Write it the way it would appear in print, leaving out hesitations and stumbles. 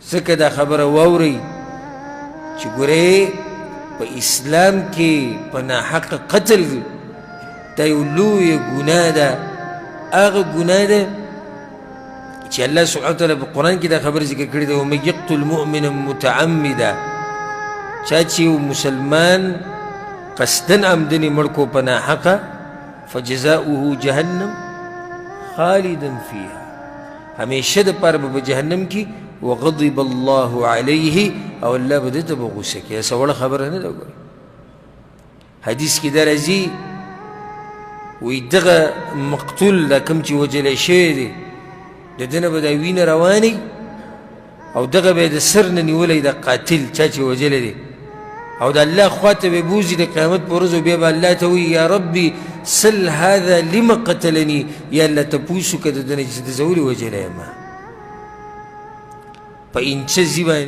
ځکه دا خبره واورئ چې ګورئ په اسلام کې په ناحقه قتل دا یو لویه ګناه ده، هغه ګناه ده چې الله سبحانه وتعالی په قرآن کې دا خبره ذکر کړې ده، ومن یقتل مؤمنا متعمدا، چا چې یو مسلمان قصدا عمدنې مړ کړو په ناحقه، فجزاؤه جهنم خالدا فيها، همیشه د پاره به په جهنم کې، وغضب الله علیه، او الله به ده ته به غوسه کوي. څه وړه خبره نه ده. ګوره حدیث کې دا راځي، وایي دغه مقتول دا کوم چې وژلی شوی دی، د ده نه به دا وینه روانه، او دغه به یې د سر نه نیولی د قاتل چا چې وژلی دی، او د الله خوا ته به یې بوځي د قیامت په ورځ، بیا به الله ته وایي یا ربي سل هذا لما قتلني، یا الله تپوس وکړه د ده نه چې زه ولې وژلی یم. په اینچه ځي باندې.